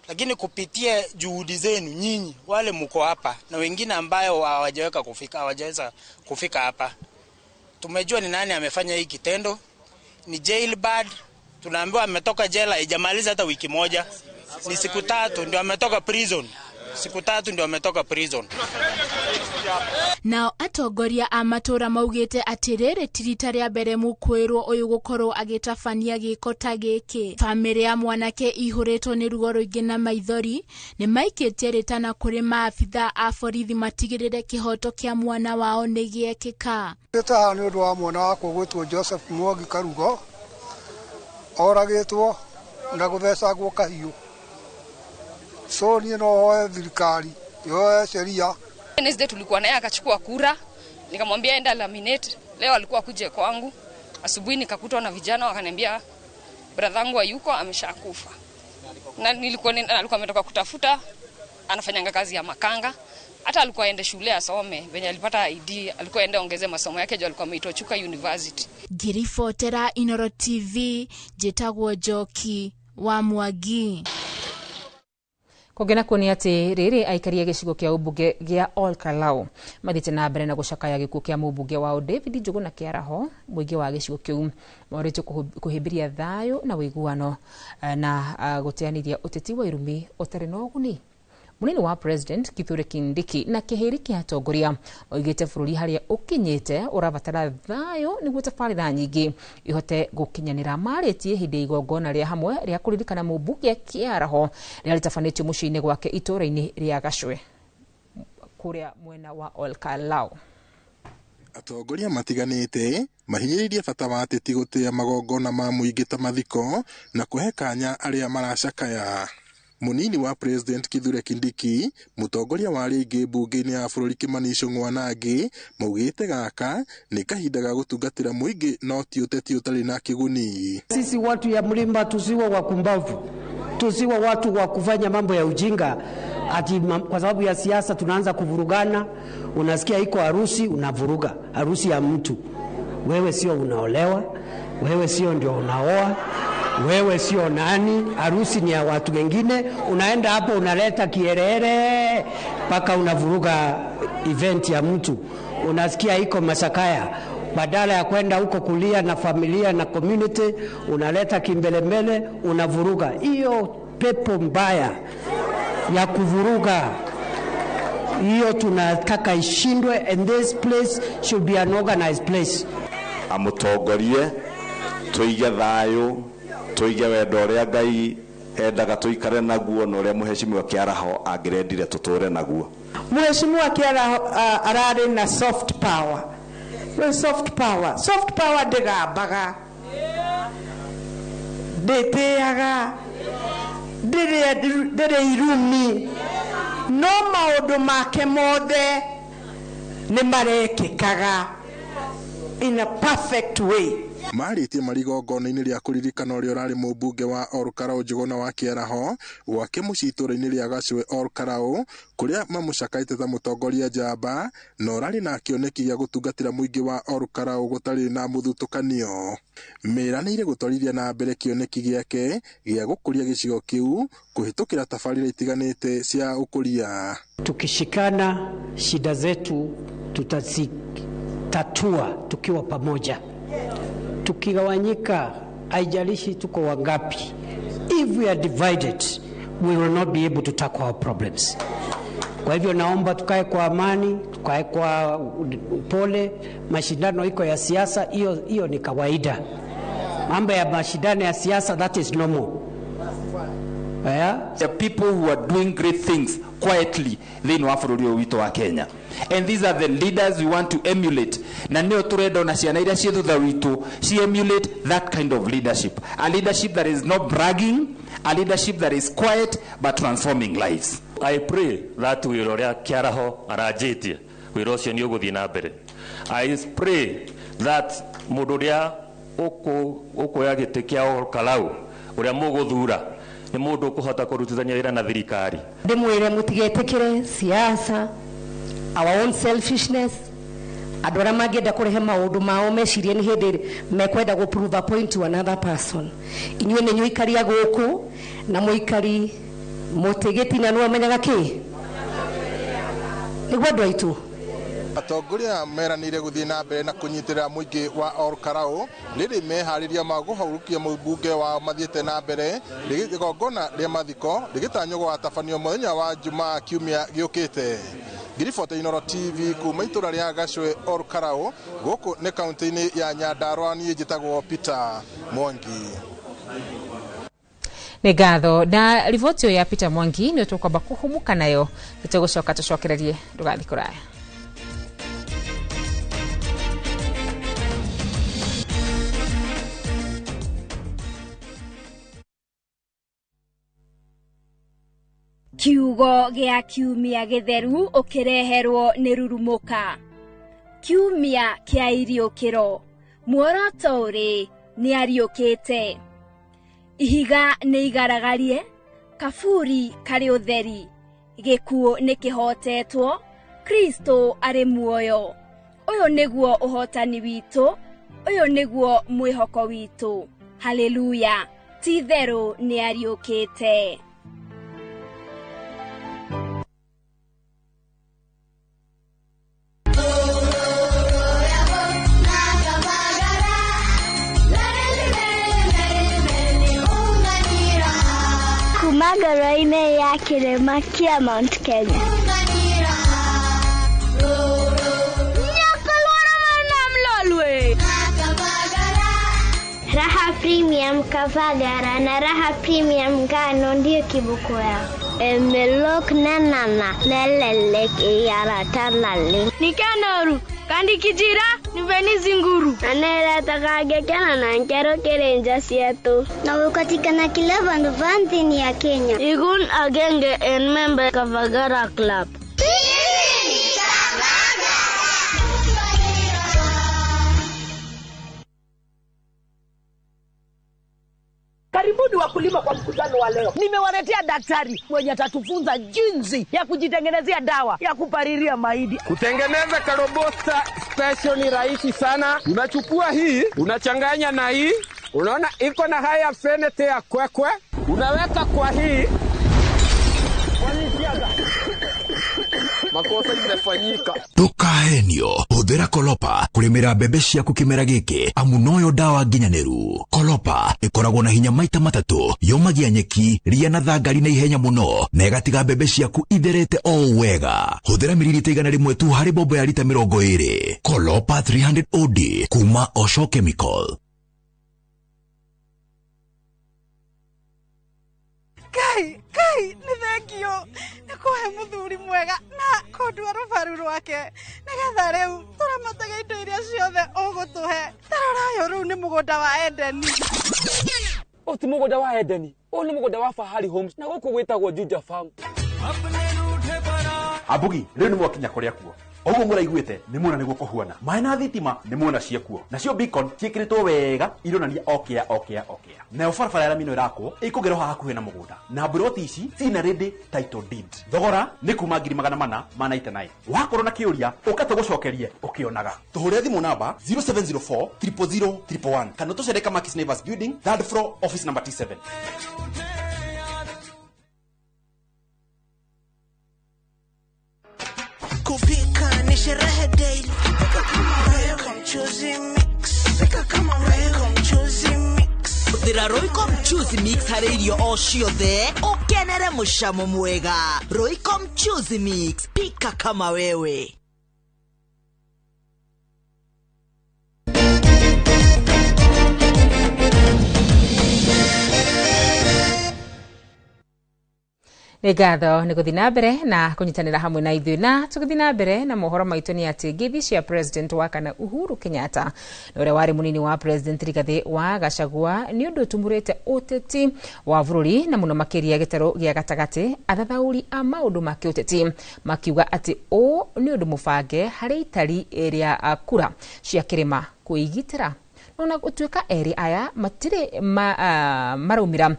Lakini kupitia juhudi zenu nyinyi wale mko hapa na wengine ambayo hawajaweza kufika hapa, tumejua ni nani amefanya hii kitendo. Ni jailbird, tunaambiwa ametoka jela haijamaliza hata wiki moja, ni siku 3 ndio ametoka prison. Siku 3 ndio ametoka prison. Nao atongoria a matũra maugĩte atĩ rĩrĩ ti rita rĩa mbere mũkwĩrwo ũyũ gũkorwo agĩtabania gĩko ta gĩkĩ. Bamĩrĩ ya mwanake ihũrĩtwo nĩ ruo rũingĩ na maithori nĩ maikĩtie rĩtana kũrĩ maabitha a borithi matigĩrĩre kĩhoto kĩa mwana wao nĩ gĩekĩka. Haha nĩ ũndũ wa mwana wakwa gwĩtwo Joseph Mwangi Karugo, oragĩtwo na gũthecangwo kahiũ. So niĩ no hoe thirikari yoe sheria. Wednesday tulikuwa naye akachukua kura, nikamwambia enda laminate. Leo alikuwa kuje kwangu. Asubuhi nikakutwa na vijana wakaniambia brother yangu hayuko, ameshakufa. Na nilikuwa alikuwa ametoka kutafuta, anafanyanga kazi ya makanga. Hata alikuwa aende shule asome, venye alipata ID alikuwa aende ongeze masomo yake juu alikuwa ameitwa Chuka University. Ngiribotera Inooro TV, njĩtagwo Njoki wa Mwangi. Kũngĩ nakuo nĩ atĩ rĩrĩ aikari a gĩcigo kĩa ũmbunge gĩa Olkalau mathiĩte na mbere na gũcakaya gĩkuũ kĩa mũmbunge wao David Njuguna Kĩaraho. Mũingĩ wa gĩcigo kĩu morĩtio kũhĩmbĩria thayũ na ũiguano na gũteanĩria ũteti wa irumi ũtarĩ na ũguni. Mũnini wa President Kithure Kindiki na kĩhĩri kĩa atongoria oigĩte bũrũri harĩa ũkinyĩte ũrabatara thayũ nĩguo tabarĩra nyingĩ ihote gũkinyanĩra. Marĩtie hĩndĩ ya igongona rĩa hamwe rĩa kũririkana mũmbunge Kĩaraho rĩrĩa rĩtabanĩtio mũciĩ-inĩ gwake itũũra-inĩ rĩa Gacwe kũrĩa mwena wa Olkalau. Atongoria matiganĩte mahinyĩrĩirie bata wa ateti gũtĩa magongona ma mũingĩ ta mathiko na kũhe kanya arĩa maracakaya. Munini wa President Kithure Kindiki, mũtongoria wa arĩa aingĩ mbunge-inĩ ya bũrũri Kimani Ichung'wa na angĩ maugĩte gaka nĩ kahinda ga gũtungatĩra mũingĩ no ti ũteti ũtarĩ na kĩguni. Sisi watu ya mlima tusiwe wakumbavu. Tusiwe watu wa kufanya mambo ya ujinga ati kwa sababu ya siasa tunaanza kuvurugana. Unasikia iko harusi, unavuruga harusi ya mtu. Wewe sio unaolewa, wewe sio ndio unaoa, wewe sio nani, harusi ni ya watu wengine. Unaenda hapo unaleta kiherehere mpaka unavuruga event ya mtu. Unasikia iko masakaya, badala ya kwenda huko kulia na familia na community, unaleta kimbelembele, unavuruga. Hiyo pepo mbaya ya kuvuruga hiyo tunataka ishindwe, and this place should be an organized place. Amutongorie tuige thayo, tuige wendo uria Ngai endaga tuikare naguo na uria muheshimiwa Kiaraho angirendire tuture naguo. Muheshimiwa Kiaraho arari na soft power. We soft power, soft power ndigambaga, nditiaga, ndiri irumi, no maundu make mothe ni marekikaga in a perfect way. Marĩtie marĩ igongona-inĩ rĩa kũririkana ũrĩa ũrarĩ mũmbunge wa Olkalau Njũgũna wa Kĩaraho gwake mũciĩ itũũra-inĩ rĩa Gacwe Olkalau, kũrĩa mamũcakaĩte ta mũtongoria njamba na ũrarĩ na kĩoneki gĩa gũtungatĩra mũingĩ wa Olkalau gũtarĩ na mũthutũkanio. Meranĩire gũtwarithia na mbere kĩoneki gĩake gĩa gũkũria gĩcigo kĩu kũhĩtũkĩra tabarĩra itiganĩte cia ũkũria. Tukishikana shida zetu tutazitatua tukiwa pamoja. Tukigawanyika, haijalishi tuko wangapi, if we are divided we will not be able to tackle our problems. Kwa hivyo naomba tukae kwa amani, tukae kwa upole. Mashindano iko ya siasa, hiyo ni kawaida. Mambo ya mashindano ya siasa, that is normal. Yeah? The people who are doing great things quietly thĩinĩ wa bũrũri ũyũ witũ wa Kenya, and these are the leaders we want to emulate, na nĩo tũrenda ona ciana iria ciĩ thutha witũ ci emulate that kind of leadership, a leadership that is not bragging, a leadership that is quiet but transforming lives. I pray that wĩra ũrĩa Kĩaraho aranjĩtie, wĩra ũcio nĩ ũgũthiĩ na mbere. I pray that mũndũ ũrĩa ũkuoya gĩtĩ kĩa Olkalau, ũrĩa mũgũthura, nĩ mũndũ ũkũhota kũrutithania wĩra na thirikari. Ndĩmwĩre mũtigetĩkĩre siasa, our own selfishness, andũ arĩa mangĩenda kũrehe maũndũ mao mecirie nĩ hĩndĩ mekwenda gũ prove a point to another person. Inyuĩ nĩ inyuĩ a gũkũ na mũikari mũtĩ gĩtina nĩ amenyaga kĩ nĩguo andũ aitũ. Atongoria meranĩire gũthiĩ na mbere na kũnyitĩrĩra mũingĩ wa Olkalau rĩrĩ meharĩria ma kũhaurukia mũmbunge wao mathiĩte na mbere igongona rĩa mathiko rĩgĩtanywo gũgatabanio mũthenya wa Jumaa kiumia gĩũkĩte. Ngiribota Inooro TV kuma itũra rĩa Gacwe Olkalau gũkũ nĩ kaunti-inĩ ya Nyandarua, niĩ njĩtagwo Peter Mwangi. Nĩ ngatho na riboti ĩyo ya Peter Mwangi nĩ tũkwamba kũhumuka nayo, nĩtũgũcoka tũcokererie, ndũgathiĩ kũraya. Kiugo gĩa kiumia gĩtheru ũkĩreherwo nĩ Rurumũka. Kiumia kĩa iriũkĩro, muoroto ũrĩ nĩ ariũkĩte. Ihiga nĩ igaragarie, kaburi karĩ ũtheri, gĩkuũ nĩ kĩhotetwo, Kristo arĩ muoyo. Ũyũ nĩguo ũhotani witũ, ũyũ nĩguo mwĩhoko witũ. Haleluya, ti itherũ nĩ ariũkĩte. Ngoro-inĩ ya kĩrĩma kĩa Mount Kenya. Raha Premium Kavagara na Raha Premium ngano ndio kiboko yao. Emelok nanana lelelek iyaratalale. Nikanoru kandi kijira niveni zinguru. Anera na nkero kerenja sietu. Na ukatikana kila vandu vanthini ya Kenya. Igun agenge en member Kavagara Club. Karibu Karibuni wakulima kwa mkutano wa leo. Nimewaletea daktari mwenye atatufunza jinsi ya kujitengenezea dawa ya kupalilia mahindi. Kutengeneza karobosta special ni rahisi sana. Unachukua hii, unachanganya na hii, unaona iko na high affinity ya kwekwe, unaweka kwa hii. Makosa imefanyika. Ndukahenio, huthira Kolopa kurimira mbembe ciaku kimera giki amu noyo dawa nginyaniru. Kolopa ikoragwo na hinya maita matatu, yomagia nyeki, ria na thangari na ihenya muno na igatiga mbembe ciaku itherete o wega. Huthira mililita 100 tu hari bobo ya lita 20. Kolopa 300 OD kuma Osho Chemical. Kai, kai, nĩ thengio nĩ kũhe mũthuri mwega na kũndua rũbaru rwake nĩgetha rĩu tũramatage indo iria ciothe ũgũtũhe. Tarora ũyũ rĩu nĩ mũgũnda wa Edeni. Ũyũ ti mũgũnda wa Edeni, ũyũ nĩ mũgũnda wa Fahari Homes na gũkũ gwĩtagwo Juja Farm. Abugi, rĩu nĩ mwakinya kũrĩa kuo. Oguo mũraiguĩte nĩ muona nĩguo kũhuana. Maĩ na thitima nĩ muona ciekuo. Nacio beacon ciĩkĩrĩtwo wega ironania okĩa okĩa okĩa. Nayo barabara ya rami ĩno ĩrakwo ĩkũgerwo haha hakuhĩ na mũgũnda. Na mburoti ici ciina ready title deed. Thogora nĩ kuma 499. Wakorwo na kĩũria ũka tũgũcokerie ũkĩonaga. Tũhũre thimũ namba 0704 000 111 kana tũcere Kamakis Neighbors Building, third floor, office number T7. Kupika ni sherehe daily. Pika kama Royco mchuzi mix. Pika kama Royco mchuzi mix. Hũthĩra Royco mchuzi mix harĩ irio o ciothe ũkenere mũcamo mwega. Royco mchuzi mix, pika kama wewe. Nĩ ngatho nĩ gũthiĩ na mbere na kũnyitanĩra hamwe na ithuĩ, na tũgĩthiĩ na mbere na mohoro maitũ nĩ atĩ ngeithi cia president wa kana Uhuru Kenyatta na ũrĩa warĩ mũnini wa president Rigathĩ wa Gachagua nĩ ũndũ ũtumũrĩte ũteti wa bũrũri na mũno makĩria gĩtarũ gĩa gatagatĩ. Athathaũri a maũndũ ma kĩũteti makiuga atĩ ũũ nĩ ũndũ mũbange harĩ itari rĩa kura cia kĩrĩma kwĩgitĩra ona gũtuĩka erĩ aya matirĩ maraumĩra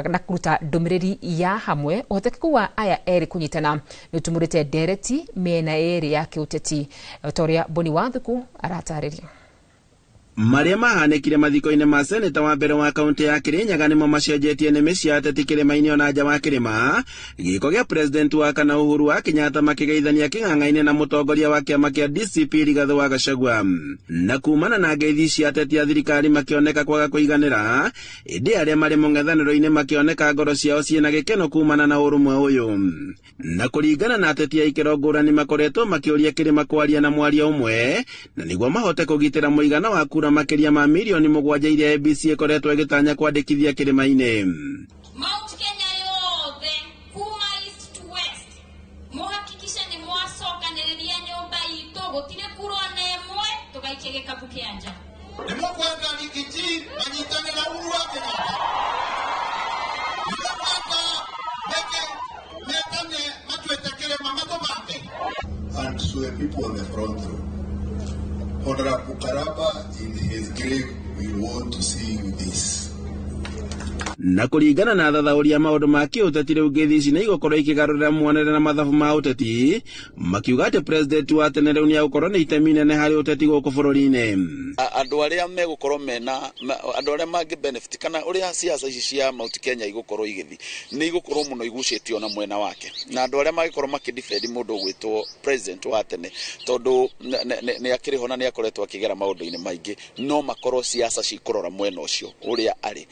na kũruta ndũmĩrĩri ya hamwe. Ũhotekeku wa aya erĩ kũnyitana nĩ ũtumũrĩte ndereti mĩena ĩrĩ ya kĩũteti ta ũrĩa Boni Wathuku aratarĩria. Marĩa mahanĩkire mathiko-inĩ ma seneta wa mbere wa kaunti ya Kirinyaga nĩmo macenjetie nĩmĩ cia ateti kĩrĩma-inĩ ona nja wa kĩrĩma. Gĩko gĩa president wa kana Uhuru wa Kenyatta makĩgeithania kĩng'ang'a-inĩ na mũtongoria wa kĩama kĩa DCP Rigathĩ wa Gachagua. Na kumana na ngeithi cia ateti a thirikari makĩoneka kwaga kũiganĩra, ĩndĩ arĩa marĩ mũng'ethanĩro-inĩ makĩoneka ngoro ciao ciĩna gĩkeno kumana na ũrũmwe ũyũ. Na kũringana na ateti a ikĩro ngũrani makoretwo makĩũria kĩrĩma kwaria na mwaria ũmwe na nĩguo mahote kũgitĩra mũigana wa kura makĩria ma milioni 7 iria ABC ĩkoretwo ĩgĩtanya kwandĩkithia kĩrĩma-inĩ. Mount Kenya yothe kuma east to west muhakikishe nĩ mwacokanĩrĩria nyũmba itũ, gũtirĩ kura ona ĩmwe tũgaikie gĩkabu kĩa nja. Nĩmũkwenda Rigiji manyitane na Uhuru wa Kenyatta. Nĩmũkwenda meke metane matuĩte kĩrĩma matũmande. And to the people on the front row, Honorable Karaba in his grave will want to see this. Na kũringana na athathaũri a maũndũ ma kĩũteti rĩu ngeithi ici nĩ igũkorwo ikĩgarũrĩra muonere na mathabu ma ũteti, makiuga atĩ president wa tene rĩu nĩ egũkorwo na itemi inene harĩ ũteti gũkũ bũrũri-inĩ. Andũ arĩa megũkorwo mena andũ arĩa mangĩ benefit kana ũrĩa siasa ici cia Mount Kenya igũkorwo igĩthiĩ nĩ igũkorwo mũno igucĩtio na mwena wake, na andũ arĩa mangĩkorwo makĩdefend mũndũ ũgwĩtwo president wa tene tondũ nĩ akĩrĩ ho na nĩ akoretwo akĩgera maũndũ-inĩ maingĩ, no makorwo siasa cikũrora mwena ũcio ũrĩa arĩ.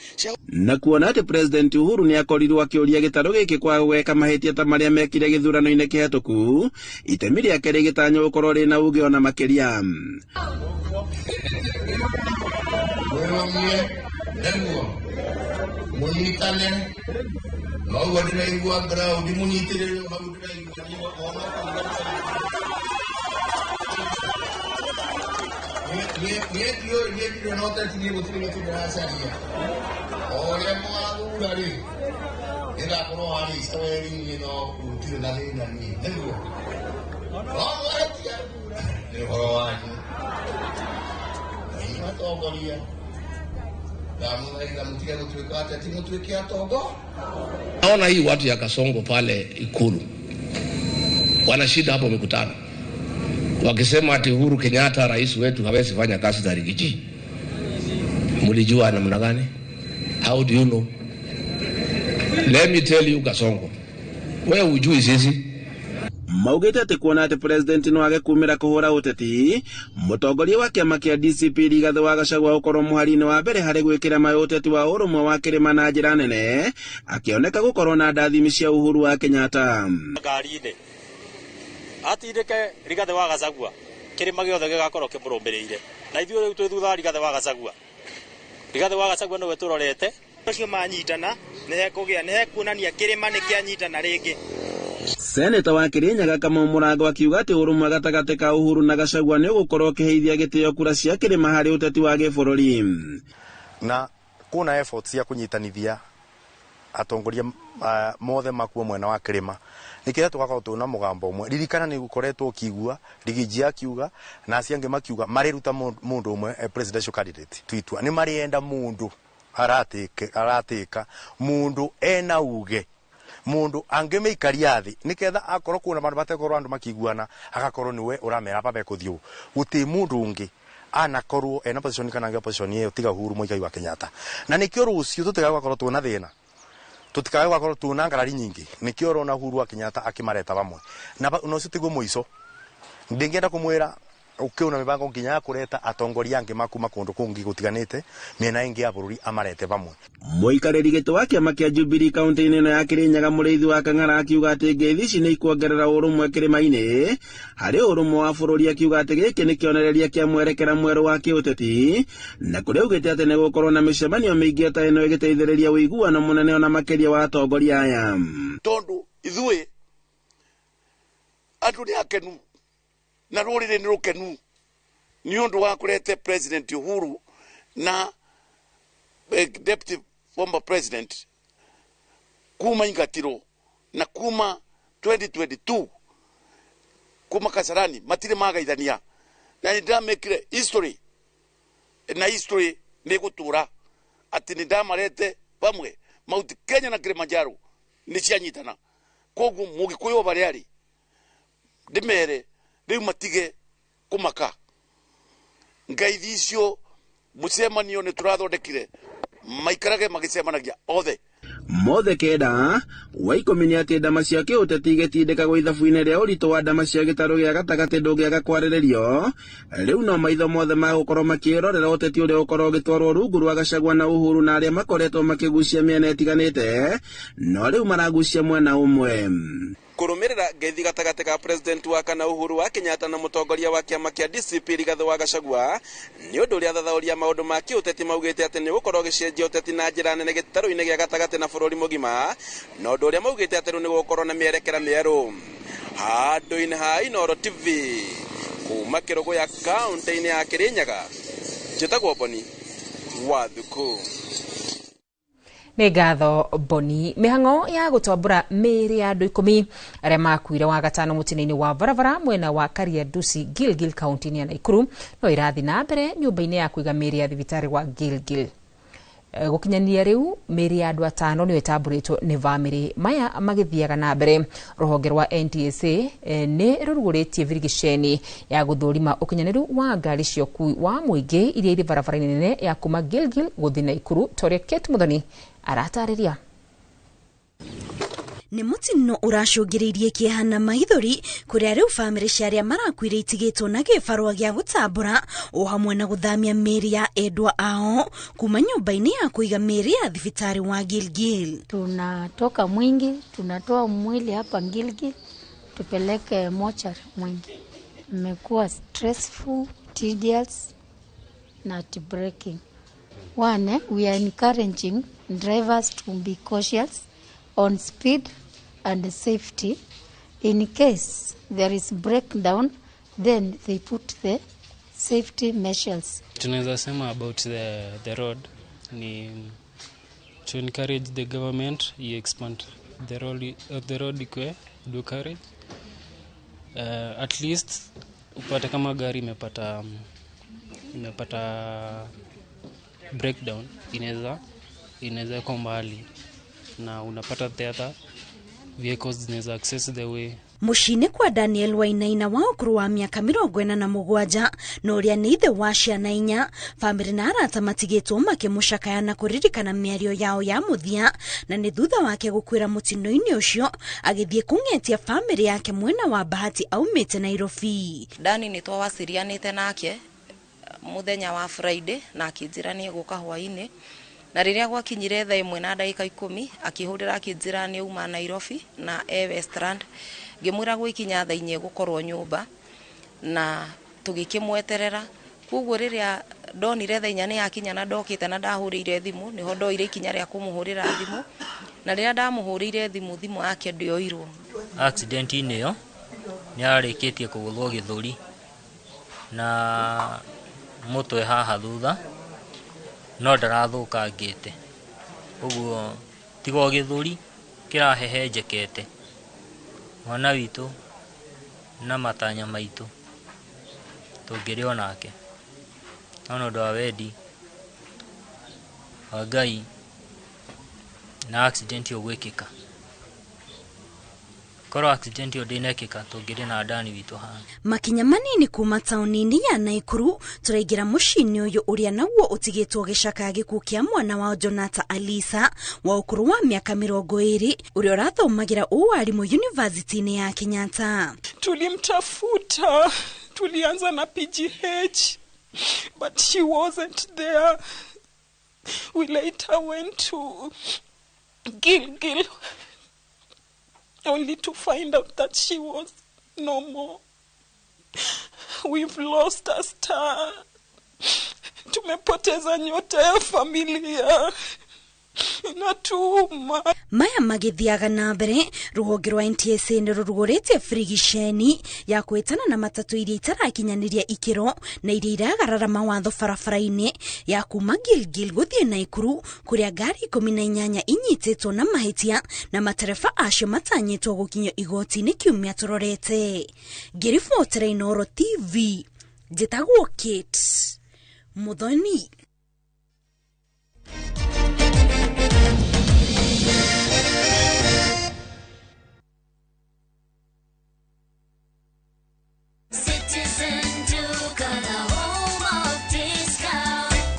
Na kuona atĩ president Uhuru nĩ akorirwo akĩũria gĩtarũ gĩkĩ kwaga gwĩka mahĩtia ta marĩa mekire gĩthurano-inĩ kĩhetũku, itemi rĩake rĩgĩtanywo gũkorwo rĩna uge ona makĩria. Mwĩrũmie nĩguo mũnyitane na ũguo ndĩraigua ground mũnyitĩrĩre hau ndĩraigua niĩ ndiũĩ, niĩ ndirĩ na ũteti, niĩ gũtirĩ gĩtĩ ndĩracaria. O ũrĩa mũgathura rĩ, nĩngakorwo harĩa iceweri-inĩ no gũtirĩ na thĩna niĩ nĩguo no mwarekia nĩ ũhoro wanyu na inyuĩ atongoria Ndamũthaitha mũtige gũtuĩka ateti mũtuĩke atongo. Naona hii watu ya Kasongo pale Ikulu wana shida hapo mikutano, wakisema ati Uhuru Kenyatta rais wetu hawezi fanya kazi za Riggy G. Mulijua namna gani? How do you know? Let me tell you Kasongo, wewe hujui sisi. Maugĩte atĩ kuona atĩ president no age kumĩra kũhũra ũteti, mũtongoria wa kĩama kĩa DCP Rigathĩ wa Gachagua gũkorwo mũhari-inĩ wa mbere harĩ gwĩkĩra mayũ ũteti wa ũrũmwe wa kĩrĩma na njĩra nene, akĩoneka gũkorwo na ndathimi cia Uhuru wa Kenyatta. Ngari-inĩ atindĩke Rigathĩ wa Gachagua, kĩrĩma gĩothe gĩgakorwo kĩmũrũmĩrĩire, na ithuĩ rĩu twĩ thutha wa Rigathĩ wa Gachagua. Rigathĩ wa Gachagua nĩwe tũrorete. Acio manyitana nĩ hekũgĩa, nĩ hekuonania kĩrĩma nĩ kĩanyitana rĩngĩ. Seneta wa Kirinyaga Kamau Mũrango akiuga atĩ ũrũmwe gatagatĩ ka Uhuru na Gachagua nĩ ũgũkorwo ũkĩheithia gĩtĩo kura cia kĩrĩma harĩ ũteti wa gĩbũrũri. Na kuna efforts cia kũnyitanithia atongoria mothe makuo mwena wa kĩrĩma, nĩkĩo tũgakorwo twĩna mũgambo ũmwe. Ririkana nĩ ũkoretwo ũkiigua Riggy G akiuga na acio angĩ makiuga marĩruta mũndũ ũmwe presidential candidate twitua nĩ marĩenda mũndũ aratĩka mũndũ ena uge, mundu angĩmĩikaria thĩ nĩketha akorwo kuona vandu batekorwo andu makiguana agakorwo niwe ũramera pa bekũthiĩ gũtĩ mũndũ ũngĩ anakorwo ena position kana angĩ position ĩyo tiga Uhuru Muigai wa Kenyatta. Na nĩkĩo rũciũ tũtigae gũgakorwo twĩna thĩna, tũtikae gũgakorwo twĩna ngarari nyingĩ. Nĩkĩo ũrona Uhuru wa Kenyatta akĩmareta vamwe na ũcio tiguo mũico. Ndingĩenda kũmwĩra ũkĩona mĩbango nginya ya kũreta atongoria angĩ makuma kũndũ kũngĩ gũtiganĩte mĩena ĩngĩ ya bũrũri amarete vamwe. Mũikarĩri gĩtĩ wa kĩama kĩa Jubilee kaunti-inĩ ĩno ya Kirinyaga Mũrĩithi wa Kang'ara akiuga atĩ ngeithi ici nĩ ikuongerera ũrũmwe kĩrĩma-inĩ harĩ ũrũmwe wa bũrũri, akiuga atĩ gĩkĩ nĩ kĩonereria kĩa mwerekera mwerũ wa kĩũteti, na kũrĩa augĩte atĩ nĩ gũkorwo na mĩcemanio mĩingĩ ta ĩno ĩgĩteithĩrĩria ũiguano mũnene ona makĩria wa atongoria aya. Tondũ ithuĩ andũ nĩ akenu na rũrĩrĩ nĩ rũkenu nĩ ũndũ wa kũrete President Uhuru na Deputy former President kuma ingatiro na kuma 2022 kuma Kasarani matire magaithania, na nĩndamekire history na history nĩ gũtũra atĩ nĩndamarete pamwe. Mount Kenya na Kilimanjaro nĩ cianyitana, koguo mũgĩkũyũ barĩa arĩ ndĩmere rĩu matige kũmaka. Ngeithi icio mũcemanio nĩ tũrathondekire maikarage magĩcemanagia othe mothe kenda wa ikũmi nĩ atĩ ndama cia kĩũteti igĩtindĩkagwo ithabu-inĩ rĩa ũritũ wa ndama cia gĩtarũ gĩa gatagatĩ ndũngĩaga kwarĩrĩrio. Rĩu no maitho mothe magũkorwo makĩrorera ũteti ũrĩa ũkorwo ũgĩtwarwo rungu rwa Gachagua na Uhuru na arĩa makoretwo makĩgucia mĩena ĩtiganĩte no rĩu maragucia mwena ũmwe. Kũrũmĩrĩra ngeithi gatagatĩ ka president wa kana Uhuru wa Kenyatta na mũtongoria wa kĩama kĩa DCP Rigathĩ wa Gachagua nĩ ũndũ ũrĩa athathaũria maũndũ ma kĩũteti maugĩte atĩ nĩ ũgũkorwo ũgĩcenjia ũteti na njĩra nene gĩtarũ-inĩ gĩa gatagatĩ na bũrũri mũgima, na ũndũ ũrĩa maugĩte atĩ rĩu nĩ gũgũkorwo na mĩerekera mĩerũ. Handũ-inĩ ha Inooro TV kuma Kĩrũgũya kaũntĩ-inĩ ya Kĩrĩnyaga, njĩtagwo Boni wa Thuku. Nĩ ngatho Boni. Mĩhang'o ya gũtambũra mĩĩrĩ ya andũ 10 arĩa makuire wa gatano mũtino-inĩ wa barabara mwena wa Kariandusi Gilgil kaunti-inĩ ya Nakuru no ĩrathiĩ na mbere nyũmba-inĩ ya kũiga mĩĩrĩ ya thibitarĩ wa Gilgil. Gũkinyanĩria rĩu mĩĩrĩ ya andũ 5 nĩyo ĩtambũrĩtwo nĩ bamĩrĩ. Maya magĩthiaga na mbere, rũhonge rwa NTSA nĩ rũrugũrĩtie birigiceni ya gũthũrima ũkinyanĩru wa ngari cia ũkuui wa mũingĩ iria irĩ barabara-inĩ nene ya kuma Gilgil gũthiĩ Nakuru, ta ũrĩa Kate Muthoni aratarĩria. Nĩ mũtino ũracũngĩrĩirie kĩeha na maithori kũrĩa rĩu bamĩrĩ cia arĩa marakuire itigĩtwo na gĩbarũa gĩa gũtambũra o hamwe na gũthamia mĩĩrĩ ya endwa ao kuma nyũmba-inĩ ya kũiga mĩĩrĩ ya thibitarĩ wa Gilgil. Tunatoka Mwingi, tunatoa mwili hapa Gilgil tupeleke mochari Mwingi. Imekuwa stressful, tedious na heartbreaking. One, we are encouraging drivers to be cautious on speed and safety. In case there is breakdown, then they put the safety measures. Tunaweza sema about the road ni to encourage the government you expand the road ikwe do carriage. At least upate kama gari imepata breakdown inaweza kuwa mbali na unapata the other vehicles zinaweza access the way. Muciĩ-inĩ kwa Daniel Wainaina wa ũkũrũ wa mĩaka 47 na ũrĩa nĩ ithe wa ciana 4, bamĩrĩ na arata matigĩtwo makĩmũcakaya na kũririkana mĩario yao ya mũthia, na nĩ thutha wake gũkuĩra mũtino-inĩ ũcio agĩthiĩ kũng'etia bamĩrĩ yake mwena wa Bahati aumĩte Nairobi. Dani nĩ twawacirianĩte nake mũthenya wa Friday na akĩnjĩra nĩ egũka hwaĩ-inĩ, na rĩrĩa gwakinyire thaa 1:10 akĩhũrĩra akĩnjĩra nĩ auma Nairobi na e Westland. Ngĩmwĩra gwĩkinya thaa 4 gũkorwo nyũmba na tũgĩkĩmweterera. Koguo rĩrĩa ndonire thaa 4 nĩ yakinya na ndokĩte na ndahũrĩire thimũ, nĩho ndoire ikinya rĩa kũmũhũrĩra thimũ, na rĩrĩa ndamũhũrĩire thimũ yake ndĩoirwo. Accident-inĩ ĩyo nĩ ararĩkĩtie kũgũthwo gĩthũri na mũtwe haha thutha, no ndarathũkangĩte, ũguo tiga o gĩthũri kĩrahehenjekete. Mwana witũ na matanya maitũ tũngĩrĩ onake, no nĩ ũndũ wa wendi wa Ngai na accident ĩyo gwĩkĩka. Korwo accident ĩyo ndĩnekĩka tũngĩrĩ na Dani witũ haha. Makinya manini kuma taũni-inĩ ya Naikuru tũraingĩra mũciĩ-inĩ ũyũ ũrĩa naguo ũtigĩtwo gĩcakaya gĩkuũ kĩa mwana wao Jonathan Alisa wa ũkũrũ wa mĩaka 20 ũrĩa ũrathomagĩra ũwarimũ university-inĩ ya Kenyatta. Tulimtafuta, tulianza na PGH but she wasn't there. We later went to Gilgil only to find out that she was no more. We've lost a star. Tumepoteza nyota ya familia. Inatuma. Maya magĩthiaga na mbere, rũhonge rwa NTSA nĩ rũrugũrĩtie birigiceni ya kwĩtana na matatũ iria itarakinyanĩria ikĩro na iria iragarara mawatho barabara-inĩ ya kuma Gilgil gũthiĩ Naikuru, kũrĩa ngari 18 inyitĩtwo na mahĩtia na matereba acio matanyĩtwo gũkinyio igoti-inĩ kiumia tũrorete. Ngĩribotera Inooro TV, njĩtagwo Kate Muthoni.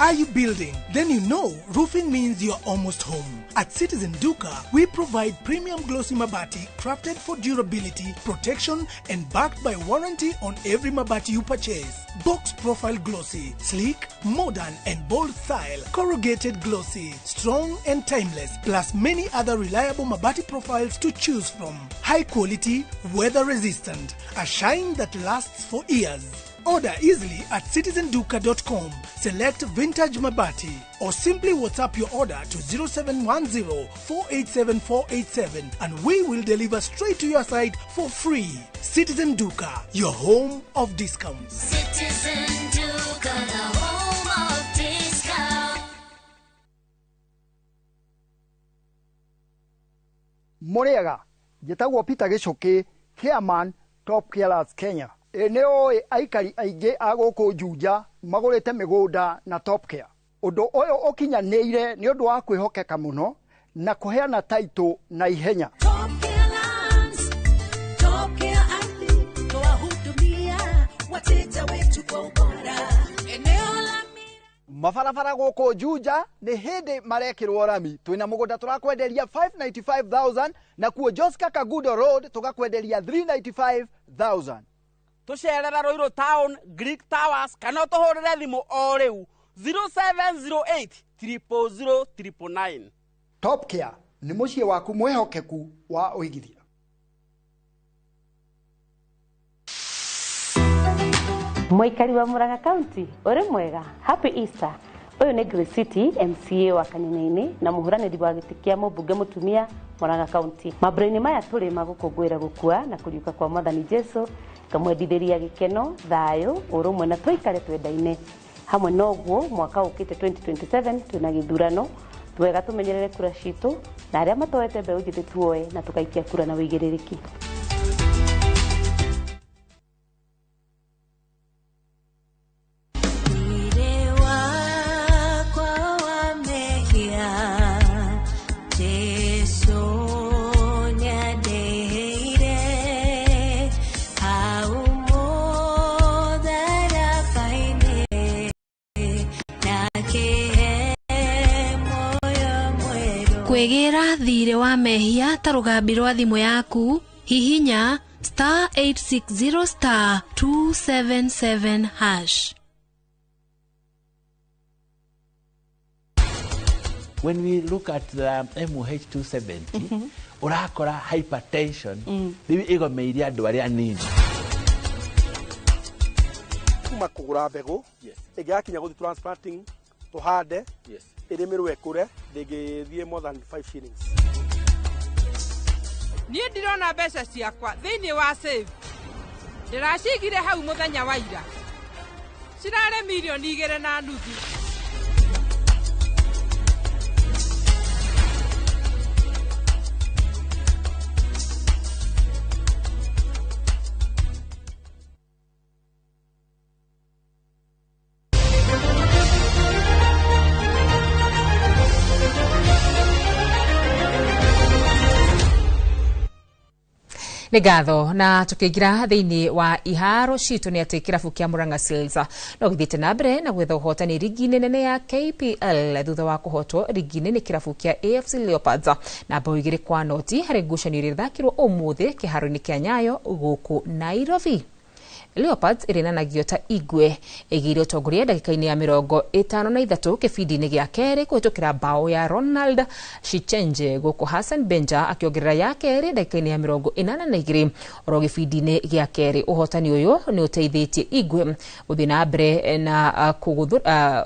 Are you building? Then you know roofing means you're almost home. At Citizen Duka, we provide premium glossy mabati crafted for durability, protection, and backed by warranty on every mabati you purchase. Box profile glossy, sleek, modern, and bold style. Corrugated glossy, strong and timeless, plus many other reliable mabati profiles to choose from. High quality, weather resistant, a shine that lasts for years. Order easily at citizenduka.com. Select Vintage Mabati or simply WhatsApp your order to 0710 487 487 and we will deliver straight to your site for free. Citizen Duka, your home of discounts. Citizen Duka, the home of discounts. Muriaga, njĩtagwo Peter Gĩcũkĩ, Chairman Top Killers Kenya. Nĩ oĩ aikari aingĩ a gũkũ Juja magũrĩte mĩgũnda na Top Care. Ũndũ ũyũ ũkinyanĩire nĩ ũndũ wa kwĩhokeka mũno na kũheana taitũ na ihenya. Top Care Lands, Top Care Ardhi, twahudumia wateja wetu kwa ubora. Eneo la mabarabara gũkũ Juja nĩ hĩndĩ marekĩrwo rami. Twĩna mũgũnda tũrakwenderia 595,000 na kuo Joska Kagudo Road tũgakwenderia 395,000. Tucerera Ruiru Town, Greek Towers, kana ũtũhũrĩre thimũ o rĩu 0708 000 999. Top Care nĩ mũciĩ waku mwĩhokeku wa ũigithia. Mũikari wa Murang'a County, ũrĩ mwega? Happy Easter. Ũyũ nĩ Grace City MCA wa Kanyanya-inĩ na mũhũranĩri wa gĩtĩ kĩa mũmbunge mũtumia Murang'a County. Mambura-inĩ maya tũrĩ magũkũngũĩra gũkua na kũriũka kwa Mwathani Jesu, ngamwendithĩria gĩkeno, thayũ, ũrũmwe na tũikare twendaine. Hamwe na ũguo mwaka ũkĩte 2027 twĩna gĩthurano, twega tũmenyerere kura citũ na arĩa matoete mbeũ njĩthĩ tuoe na tũgaikia kura na wĩigĩrĩrĩki. Wakwa Kwĩgĩra thirĩ wa mehia ta rũgambi rwa thimũ yaku, hihinya star 860 star 277 hash. When we look at the MOH 270, urakora hypertension rĩu ĩgomeire andũ arĩa anini. Kuma kũgũra mbegũ ĩngĩgakinya gũthiĩ transplanting tũhande ĩrĩmĩrwo ĩkũre ndĩngĩthiĩ more than 5 shillings. Niĩ ndirona mbeca ciakwa thĩinĩ wa save. Ndĩracigire hau mũthenya wa ira. Cirarĩ 2.5 milioni. Nĩ ngatho. Na tũkĩingĩra thĩinĩ wa iharo citũ nĩ atĩ kĩrabu kĩa Murang'a Seals no gĩthiĩte na mbere na gwetha ũhotani rigi-inĩ nene ya KPL thutha wa kũhotwo rigi-inĩ nĩ kĩrabu kĩa AFC Leopards na bao 2-0 harĩ ngucanio ĩrĩa ĩthakirwo ũmũthĩ kĩharo-inĩ kĩa Nyayo gũkũ Nairobi. Leopards ĩrĩnanagio ta Igwe ĩgĩire ũtongoria ndagĩka-inĩ ya 53 kĩbindi-inĩ gĩa kerĩ kũhĩtũkĩra bao ya Ronald Shichenje, gũkũ Hassan Benja akĩongerera ya kerĩ ndagĩka-inĩ ya 82 oro gĩbindi-inĩ gĩa kerĩ. Ũhotani ũyũ nĩ ũteithĩtie Igwe gũthiĩ na mbere na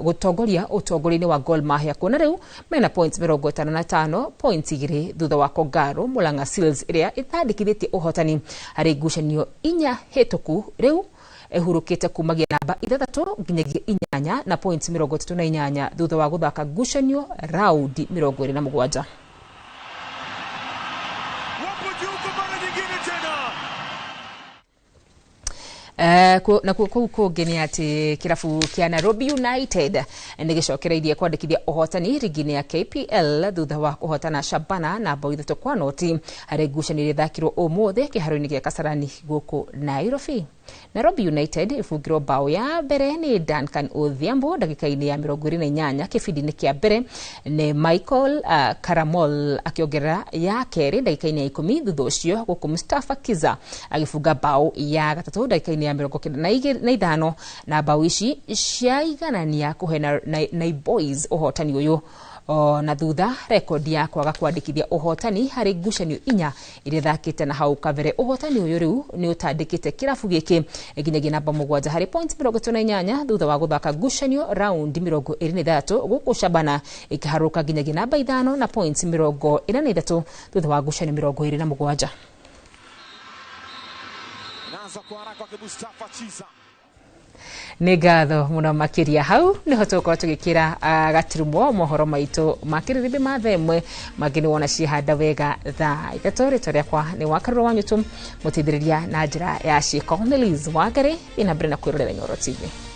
gũtongoria ũtongoria-inĩ wa Gor Mahia, kuona rĩu mena points 55, points 2 thutha wa Kogaro. Murang'a Seals ĩrĩa ĩtandĩkithĩtie ũhotani harĩ ngucanio 4 hĩtũku rĩu ĩhurũkĩte kumagia namba 6 nginyagia 8 na points 38 thutha wa gũthaka ngucanio raundi 27. Wapo juu kwa mara nyingine tena. Na kũu kũngĩ nĩ atĩ kĩrabu kĩa Nairobi United nĩ gĩcokereirie kwandĩkithia ũhotani rigi-inĩ ya KPL thutha wa kũhotana Shabana na bao 3-0 harĩ ngucanio ĩrĩa ĩthakirwo ũmũthĩ kĩharo-inĩ gĩa Kasarani gũkũ Nairobi. Nairobi United ĩbungirwo bao ya mbere nĩ Duncan Odhiambo ndagĩka-inĩ ya 28 kĩbindi-inĩ kĩa mbere, nĩ Michael Karamol akĩongerera ya kerĩ ndagĩka-inĩ ya 10 thutha ũcio, gũkũ Mustafa Kiza agĩbunga bao ya gatatũ ndagĩka-inĩ ya 95, na bao ici ciaiganania kũhe na Boys ũhotani ũyũ o na thutha rekondi ya kwaga kwandĩkithia ũhotani harĩ ngucanio 4 iria ithakĩte na hau kabere. Ũhotani ũyũ rĩu nĩ ũtandĩkĩte kĩrabu gĩkĩ nginyagia namba 7 harĩ points 38 thutha wa gũthaka ngucanio raundi 23, gũkũ Shabana ĩkĩharũka nginyagia namba 5 na points 43 thutha wa ngucanio 27. Inaanza kwa haraka kwake Mustafa Chiza. Nĩ ngatho mũno makĩria. Hau nĩho tũgũkorwo tũgĩkĩra gaturumo mohoro maitũ ma kĩrĩrĩmbĩ ma thaa 1. Mangĩ nĩ wona ciĩhanda wega thaa 3. Rĩtwa rĩakwa nĩ Wakarũrũ wa Nyũtũ, mũteithĩrĩria na njĩra ya ciĩko nĩ Liz Wangari. Thiĩ na mbere na kwĩrorera Inooro TV.